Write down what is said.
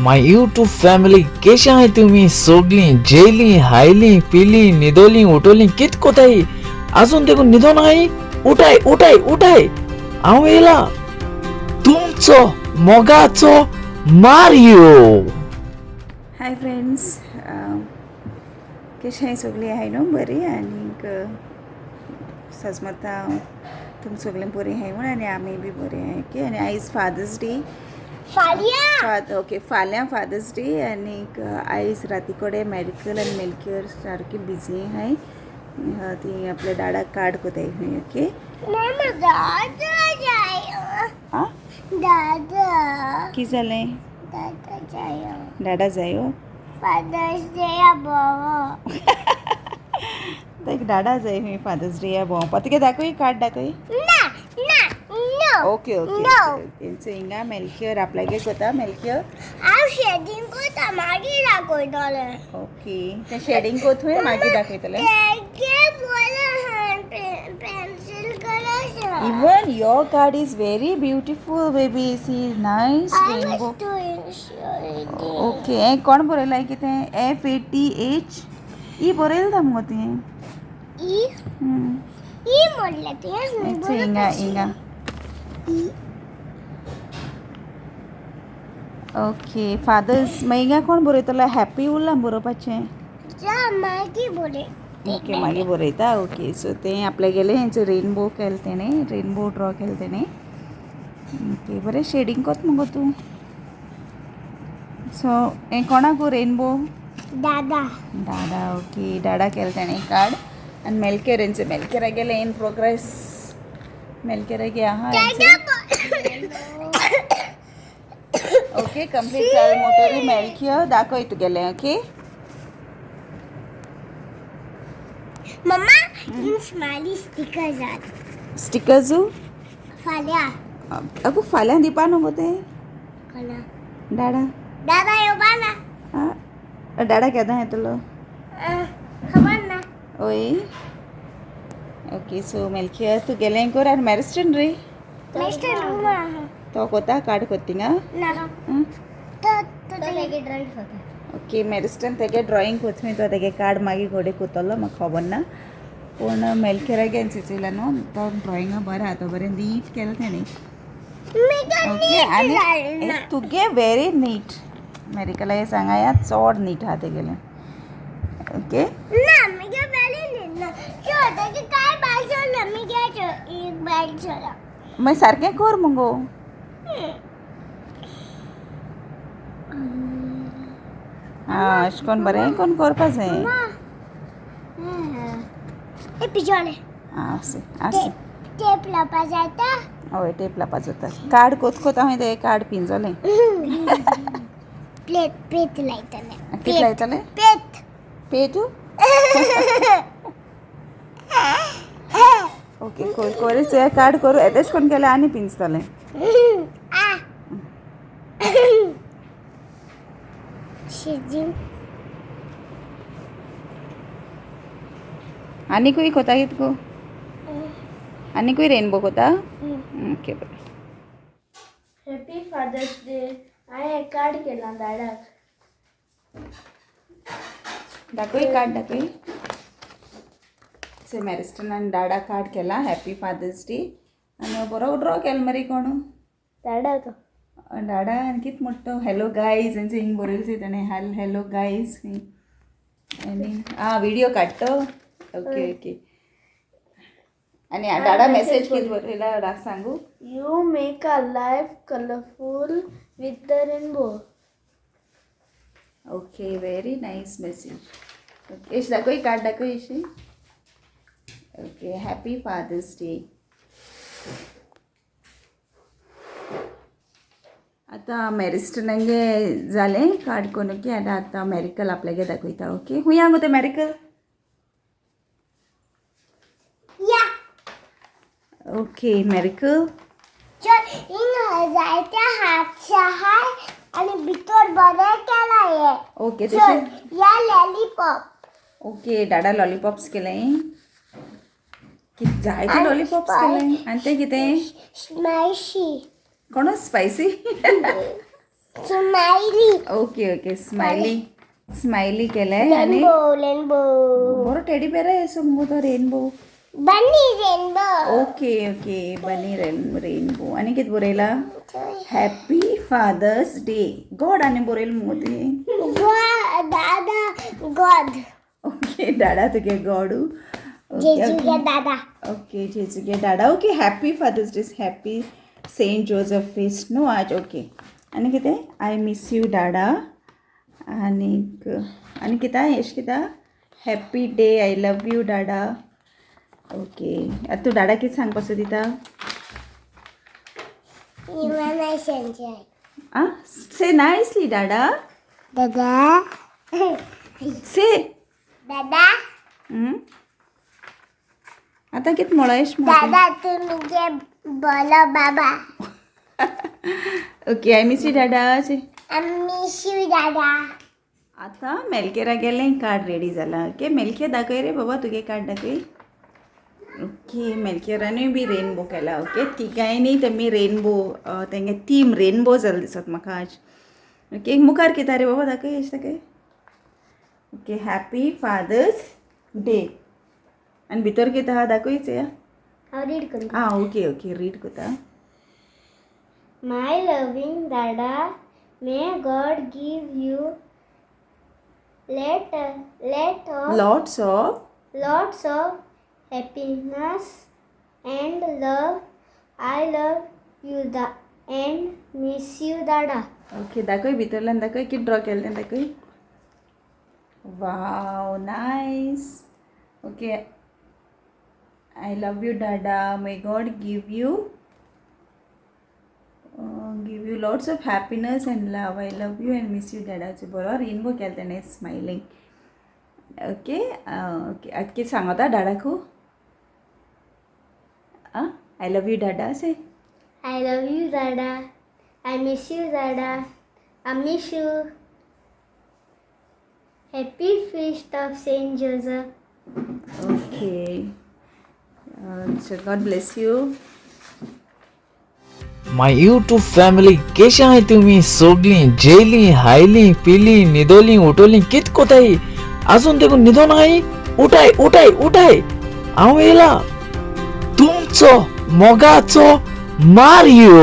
My YouTube family केशे आहाय तुमी सोगलीं जेयलीं हायलीं पिलीं न्हिदोलीं उठोलीं कित कोताय आजून देखून न्हिदोन आहाय उठाय उठाय उठाय हांव येयला तुमचो मोगाचो मारियो. हाय फ्रेंड्स, कशें आहाय सगळीं आहाय न्हू बरीं आनीक सजमता हांव तुमी सगळीं बरीं आहाय म्हूण आनी आमी बी बरीं आहाय. ओके, आनी आयज फादर्स डे. फाल्यां ओके, फाल्यां फादर्स डे आनीक आयज राती कडेन मेडिकल आनी मेलक्युअर सारकी बिजी आहाय. ती आपल्या डाडाक कार्ड कोताय खंय. ओके मामा दादा जाय. आं, दादा कितें जालें? दादा जाय. डाडा जायो. फादर्स डे भोंवो. ताका डाडा जाय खंय फादर्स डे भोंवपा. तुगे दाखय कार्ड दाखय. ना ना no. Okay okay. No. So हिंगा मेलक्युअर आपल्यागे कोता मेलक्युअर. हांव शेडींग कोता, मागीर दाखयतलें. ओके, तें शेडींग कोत मागीर दाखयतलें. तेगे Pencil colour. Even your card is very beautiful, baby. See, nice I rainbow. Was doing shading. Okay, हें कोण बरयलां कितें? F A T H E बरयलां मुगो तुवें. ई ई म्हणलें तुवें. हिंगा हिंगा. ई. ओके, फादर्स मागीर हिंगा कोण बरयतलो? हॅप्पी उरलां बरोवपाचें. जा मागीर बरय. ओके, मागीर बरयता. ओके, सो तें आपल्या गेलें हेंचो रेनबो केलें तेणें, रेनबो ड्रॉ केलें तेणें. ओके, बरें शेडींग कोत मुगो तूं. सो हें कोणाकू रेनबो? दादा. डाडा. ओके, डाडा केलें तेणें कार्ड. आनी मेलकेर हेंचें मेलकेरा गेलें इन प्रोग्रेस. मेलकेरा आहा. ओके, कंप्लीट जालें मोटरी मेलक्यो दाखय तुगेलें. Okay. Mamma, in smiley stickers आहात. स्टिकर्सू. फाल्यां. अगो, फाल्यां दिवपा न्हू गो तें. कोणा? डाडा. दादा येवपा ना. आं, डाडा केन्ना येतलो? खबर ना. ओय, ओके, सो मेलकियर तुगेलें कर आनी मॅरिस्टन रे? मिस्टर रूम आहा. तो कोता कार्ड कोत्ता थिंगा? ना. तो तो तेगे ड्रॉइंग कोता. ओके, मॅरिस्टन तेगे ड्रॉइंग कोत, तो तेगे कार्ड मागीर घोडे कोतलो, म्हाका खबर ना. पूण मेलकेरागे चोयला न्हू, तो ड्रॉइंगा बरें आहा, तो बरें नीट केलें तेणें. ओके, आनी तुगे वेरी नीट मेरिकला सांगाया, चड नीट आहा तेगेलें. ओके. ना, मुगे वेरी नीट ना. चल, तेगे काय बायचो ना, मुगे एक बायचो. मागीर सारकें कर मुगो. आं, अशें कोन्न बरें कोन्न करपा जाय. हे पिजोले. आं, आसूं आसूं. टेप लावपा जाता. हय, टेप लावपा जाता. कार्ड कोत कोत हांवें तें कार्ड पिंजोलें. प्लेट पेत लायतले. कितें लायतलें? पेत. पेटू. ओके, कोर कोर कार्ड करूं येदेश कोण केलें आनी पिंजतलें. आ शेडिंग. आनीकूय कोता कित गो? आनीकूय रेनबो कोता. ओके, बरें. Happy father's day. हांवें एक कार्ड केलां डाडाक. दाखय कार्ड दाखय. सो मॅरिस्टनान डाडा कार्ड केला, हॅपी फादर्स डे. आनी बरो ड्रॉ केलो मरे कोण? डाडा तो. डाडा. आनी कितें म्हणटा तो? हॅलो गायज हेंचे हिंग बरयलें ताणें, हॅल हॅलो गायज. आनी आं, विडियो काडटो. Okay okay. आनी डाडा मेसेज कितें बरयला सांगू? You make a life colourful with the rainbow. Okay, very nice message. Okay, एश दाखय, कार्ड दाखय एशी. Okay, happy father's day. आतां मॅरिस्टनागे जालें कार्ड कोन्न. ओके, आतां आतां मॅरिकल आपल्यागे दाखयता. ओके, खूंय आहा गो तें मॅरिकल? या. Okay, miracle. चल, हिंगा जायते हातशे आहाय आनी भितर बरें केलां हें. ओके. चल. तशें. या लॉलीपॉप. ओके, डाडा लॉलीपॉप्स केलें. कित जायते लॉलीपॉप्स केले. आनी तें कितें? स्पायसी. कोण spicy? Smiley. Okay okay smiley smiley केलंय आणि रेनबो रेनबो. बरो टेडी बेर असो मुगो तो rainbow. Bunny rainbow. Okay okay bunny rainbow. आनी कितें बरयला? Happy father's day. गॉड आनी बरयला मुगो तुवें. दादा गॉड. ओके डाडा तुगे गॉडू. जेजू दादा. ओके जेजूगे डाडा. Okay happy Father's Day, happy Saint Joseph feast न्हू आज. ओके आनी कितें? I miss you डाडा. आनीक आनी कितें येश कितें? Happy day, I love you dada. Okay आतां तूं डाडा कितें सांगपाक सोदिता? आ से नायसली डाडा. दादा. से. दादा. आतां कितें म्हणो येश? दादा तूं मुगे बोलो बाबा. Okay I miss you Dada. I miss you दादा. आतां मेलकेरा गेलें कार्ड रेडी जालां. ओके मेलके दाखय रे बाबा तुगे कार्ड दाखय. ओके मेलकेरानूय बी रेनबो केला. ओके तिगांयनी तेमी रेनबो तेंगे थीम रेनबो जालें दिसत म्हाका आज. ओके मुखार कितें रे बाबा दाखय एश दाखय. ओके हॅपी फादर्स डे आनी भितर कितें आहा दाखय चोया. हांव रीड करता. आं ओके ओके रीड कोता. My loving Dada, may God give you let of lots of lots of happiness and love. I love you and miss you, Dada. Okay दाखय भितरल्यान दाखय कितें ड्रॉ केलें तें दाखय. Wow nice. Okay I love you Dada, may God give you lots of happiness and love. I love you and miss you डाडाचो बरो rainbow केला तेणें स्मायलींग. ओके ओके आतां कितें सांगता डाडाकू? आं I love you Dada say. I love you, Dada. I miss you, Dada. I miss you. Happy Feast of Saint Joseph. Okay. So God bless you. My YouTube family केशे आहाय तुमी सोगलीं जेयलीं हायलीं पिलीं न्हिदोलीं उठोलीं कित कोताय? आजून देखून न्हिदोन आहाय? उठाय उठाय उठाय, हांव येयला तुमचो मोगाचो मारियो.